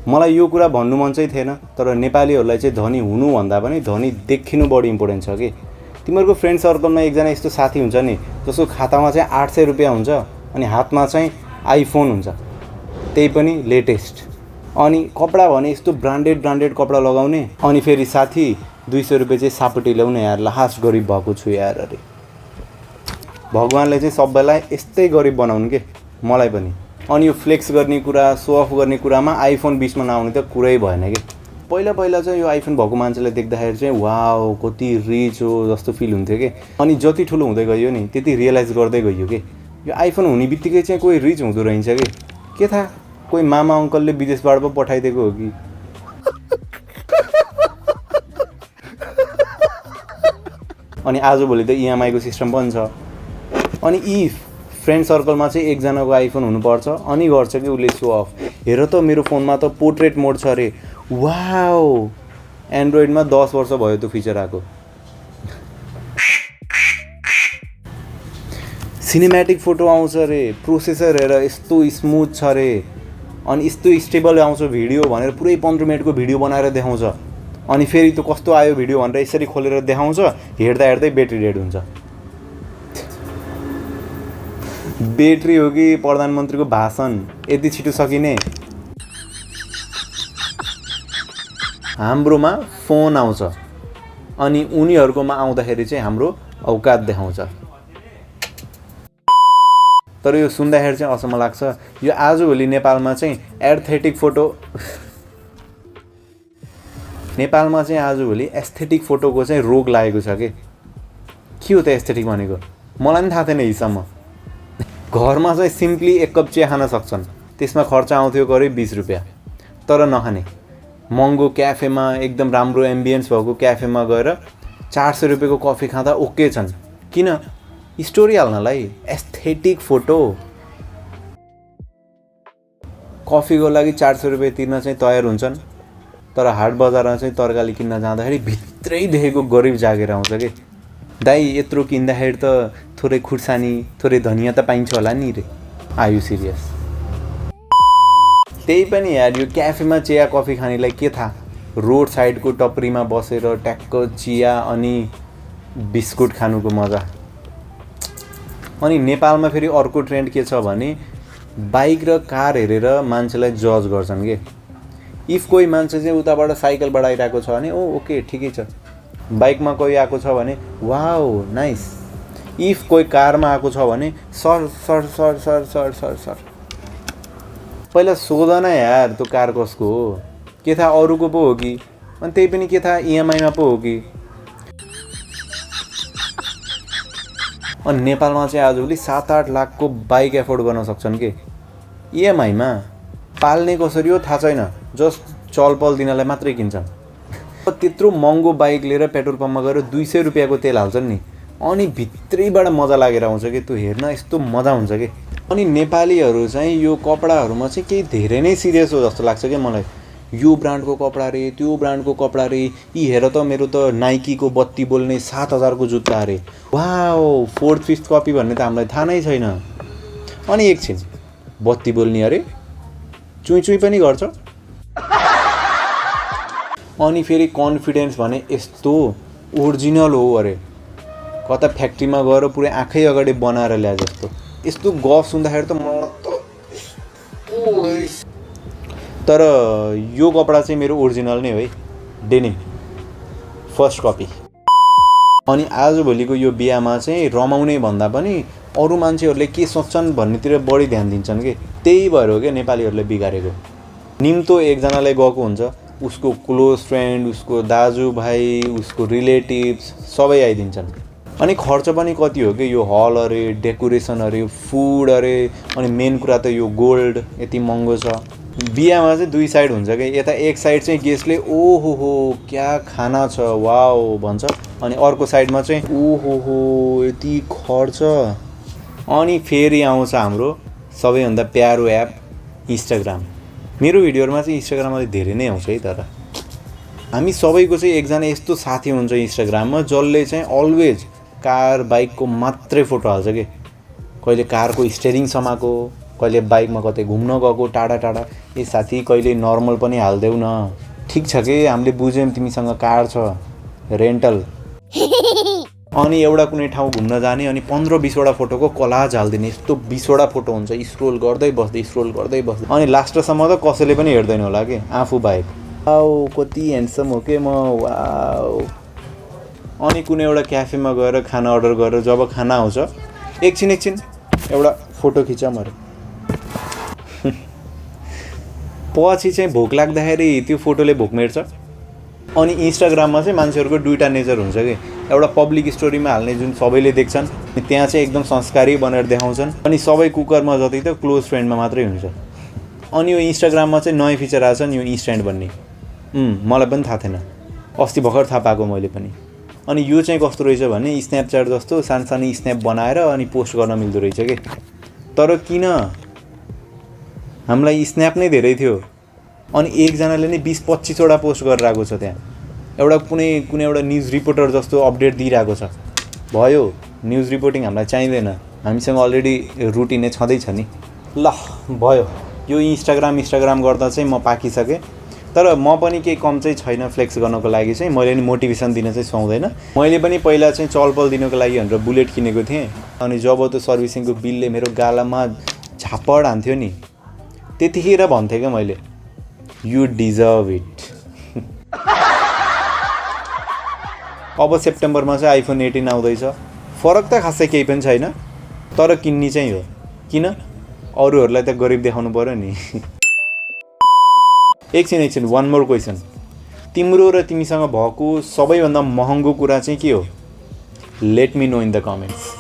मलाई यो कुरा भन्नु मन चाहिँ थिएन, तर नेपालीहरूलाई चाहिँ धनी हुनुभन्दा पनि धनी देखिनु बढी इम्पोर्टेन्ट छ कि। तिमीहरूको फ्रेन्ड सर्कलमा एकजना यस्तो साथी हुन्छ नि जसको खातामा चाहिँ 800 रुपियाँ हुन्छ अनि हातमा चाहिँ आइफोन हुन्छ, त्यही पनि लेटेस्ट। अनि कपडा भने यस्तो ब्रान्डेड कपडा लगाउने, अनि फेरि साथी 200 रुपियाँ चाहिँ सापटी ल्याउने। यार लास्ट गरिब भएको छु यार। अरे भगवान्ले चाहिँ सबैलाई यस्तै गरिब बनाउनु के, मलाई पनि। अनि यो फ्लेक्स गर्ने कुरा, सो अफ गर्ने कुरामा आइफोन बिचमा नआउने त कुरै भएन कि। पहिला चाहिँ यो आइफोन भएको मान्छेलाई देख्दाखेरि चाहिँ वाउ कति रिच हो जस्तो फिल हुन्थ्यो कि। अनि जति ठुलो हुँदै गयो नि त्यति रियलाइज गर्दै गयो कि यो आइफोन हुने बित्तिकै चाहिँ कोही रिच हुँदो रहेछ कि। के थाहा कोही मामा अङ्कलले विदेशबाट पो पठाइदिएको हो कि। अनि आजभोलि त इएमआईको सिस्टम पनि छ। अनि इफ फ्रेन्ड सर्कलमा चाहिँ एकजनाको आइफोन हुनुपर्छ अनि गर्छ कि उसले सो अफ। हेर त मेरो फोनमा त पोर्ट्रेट मोड छ अरे। वाउ, एन्ड्रोइडमा 10 वर्ष भयो त्यो फिचर आएको। सिनेम्याटिक फोटो आउँछ अरे, प्रोसेसर हेर यस्तो स्मुथ छ अरे, अनि यस्तो स्टेबल आउँछ भिडियो भनेर पुरै 15 मिनटको भिडियो बनाएर देखाउँछ। अनि फेरि त्यो कस्तो आयो भिडियो भनेर यसरी खोलेर देखाउँछ, हेर्दै ब्याट्री डेड हुन्छ। ब्याट्री हो कि प्रधानमन्त्रीको भाषण यति छिटो सकिने। हाम्रोमा फोन आउँछ अनि उनीहरूकोमा आउँदाखेरि चाहिँ हाम्रो औकात देखाउँछ। तर यो सुन्दाखेरि चाहिँ असम्म लाग्छ। यो आजभोलि नेपालमा चाहिँ एस्थेटिक फोटो नेपालमा चाहिँ आजभोलि एस्थेटिक फोटोको चाहिँ रोग लागेको छ के हो त एस्थेटिक भनेको? मलाई पनि थाहा थिएन हिसाबमा। घरमा चाहिँ सिम्पली एक कप चिया खान सक्छन्, त्यसमा खर्च आउँथ्यो करिब 20 रुपियाँ। तर नखाने महँगो क्याफेमा एकदम राम्रो एम्बियन्स भएको क्याफेमा गएर 400 रुपियाँको कफी खाँदा ओके छन्। किन? स्टोरी हाल्नलाई। Aesthetic photo. कफीको लागि 400 रुपियाँ तिर्न चाहिँ तयार हुन्छन्, तर हाट बजारमा चाहिँ तरकारी किन्न जाँदाखेरि भित्रै देखेको गरिब जागेर आउँछ कि। दाइ यत्रो किन्दाखेरि त थोरै खुर्सानी थोरै धनियाँ त पाइन्छ होला नि रे। आयु सिरियस? त्यही पनि यार यो क्याफेमा चिया कफी खानेलाई के थाहा, रोड साइडको टपरीमा बसेर ट्याक्क चिया अनि बिस्कुट खानुको मजा। अनि नेपालमा फेरि अर्को ट्रेन्ड के छ भने बाइक र कार हेरेर मान्छेलाई जज गर्छन् के। इफ कोही मान्छे चाहिँ उताबाट साइकलबाट आइरहेको छ भने ओके ठिकै छ। बाइकमा कोही आएको छ भने वाउ नाइस। इफ कोही कारमा आएको छ भने sir sir sir sir sir sir sir. पहिला सोध न यार त्यो कार कसको हो, के थाहा अरूको पो हो कि, अनि त्यही पनि के थाहा इएमआईमा पो हो कि। अनि नेपालमा चाहिँ आजभोलि 7-8 लाखको बाइक एफोर्ड गर्न सक्छन् के इएमआईमा। पाल्ने कसरी हो थाहा छैन, जस्ट चलपल दिनलाई मात्रै किन्छन्। त्यत्रो महँगो बाइक लिएर पेट्रोल पम्पमा गएर 200 रुपियाँको तेल हाल्छन् नि, अनि भित्रैबाट मजा लागेर आउँछ कि त्यो हेर्न यस्तो मजा हुन्छ कि। अनि नेपालीहरू चाहिँ यो कपडाहरूमा चाहिँ केही धेरै नै सिरियस हो जस्तो लाग्छ कि मलाई। यो ब्रान्डको कपडा रे, त्यो ब्रान्डको कपडा रे, यी हेर त मेरो त नाइकीको बत्ती बोल्ने 7000को जुत्ता अरे। वाउ, 4th 5th कपी भन्ने त हामीलाई थाहा नै छैन। अनि एकछिन बत्ती बोल्ने अरे, चुइचुइ पनि गर्छ। अनि फेरि कन्फिडेन्स भने यस्तो ओरिजिनल हो अरे, कता फ्याक्ट्रीमा गएर पुरै आँखै अगाडि बनाएर ल्याए जस्तो। यस्तो गफ सुन्दाखेरि त म तर यो कपडा चाहिँ मेरो ओरिजिनल नै हो है, डेनिम फर्स्ट कपी। अनि आजभोलिको यो बिहामा चाहिँ रमाउने भन्दा पनि अरू मान्छेहरूले के सोच्छन् भन्नेतिर बढी ध्यान दिन्छन् कि। त्यही भएर हो क्या नेपालीहरूले बिगारेको। निम्तो एकजनालाई गएको हुन्छ, उसको क्लोज फ्रेन्ड, उसको दाजुभाइ, उसको रिलेटिभ्स सबै आइदिन्छन्। अनि खर्च पनि कति हो कि, यो हल अरे, डेकोरेसन अरे, फुड अरे, अनि मेन कुरा त यो गोल्ड यति महँगो छ। बिहामा चाहिँ 2 साइड हुन्छ कि, यता एक साइड चाहिँ गेस्टले ओहो हो क्या खाना छ वाओ भन्छ, अनि अर्को साइडमा चाहिँ ओहो हो यति खर्च। अनि फेरि आउँछ हाम्रो सबैभन्दा प्यारो एप इन्स्टाग्राम। मेरो भिडियोहरूमा चाहिँ इन्स्टाग्राममा धेरै नै आउँछ है। तर हामी सबैको चाहिँ एकजना यस्तो साथी हुन्छ इन्स्टाग्राममा जसले चाहिँ अलवेज कार बाइकको मात्रै फोटो हाल्छ कि। कहिले कारको स्टेरिङ समाएको, कहिले बाइकमा कतै घुम्न गएको टाढा टाढा, ए साथी कहिले नर्मल पनि हालिदेऊ न, ठिक छ कि हामीले बुझ्यौँ तिमीसँग कार छ रेन्टल। अनि एउटा कुनै ठाउँ घुम्न जाने अनि 15-20 वटा फोटोको कोलाज हालिदिने, यस्तो 20 वटा फोटो हुन्छ, स्क्रोल गर्दै बस्दै अनि लास्टसम्म त कसैले पनि हेर्दैन होला कि आफू बाहेक। वाउ कति ह्यान्डसम हो के म, वाउ। अनि कुनै एउटा क्याफेमा गएर खाना अर्डर गरेर जब खाना आउँछ एकछिन एउटा फोटो खिचौँ अरे, पछि चाहिँ भोक लाग्दाखेरि त्यो फोटोले भोक मेट्छ। अनि इन्स्टाग्राममा चाहिँ मान्छेहरूको दुईवटा नेचर हुन्छ कि, एउटा पब्लिक स्टोरीमा हाल्ने जुन सबैले देख्छन्, त्यहाँ चाहिँ एकदम संस्कारी बनेर देखाउँछन्, अनि सबै कुकरमा जति त क्लोज फ्रेन्डमा मात्रै हुन्छ। अनि यो इन्स्टाग्राममा चाहिँ नयाँ फिचर आएछ नि, यो इन्स्ट्यान्ट भन्ने, मलाई पनि थाहा थिएन, अस्ति भर्खर थाहा पाएको मैले पनि। अनि यो चाहिँ कस्तो रहेछ भने स्न्यापच्याट जस्तो सानो स्न्याप बनाएर अनि पोस्ट गर्न मिल्दो रहेछ कि। तर किन हामीलाई स्न्याप नै धेरै थियो, अनि एकजनाले नै 20-25 वटा पोस्ट गरेर आएको छ त्यहाँ, एउटा कुनै एउटा न्युज रिपोर्टर जस्तो अपडेट दिइरहेको छ। भयो, न्युज रिपोर्टिङ हामीलाई चाहिँदैन, हामीसँग अलरेडी रुटिनै छँदैछ नि। ल भयो, यो इन्स्टाग्राम गर्दा चाहिँ म पाकिसकेँ। तर म पनि केही कम चाहिँ छैन फ्लेक्स गर्नको लागि चाहिँ, मैले नि मोटिभेसन दिन चाहिँ सुहाउँदैन। मैले पनि पहिला चाहिँ चलपल दिनको लागि भनेर बुलेट किनेको थिएँ, अनि जब त्यो सर्भिसिङको बिलले मेरो गालामा झापड हान्थ्यो नि, त्यतिखेर भन्थेँ क्या मैले, यु डिजर्भ इट। अब सेप्टेम्बरमा चाहिँ आइफोन 18 आउँदैछ, फरक त खासै केही पनि छैन, तर किन्ने चाहिँ हो। किन? अरूहरूलाई त गरिब देखाउनु पर्यो नि। एकछिन वान मोर क्वेसन, तिम्रो र तिमीसँग भएको सबैभन्दा महँगो कुरा चाहिँ के हो? Let me know in the comments.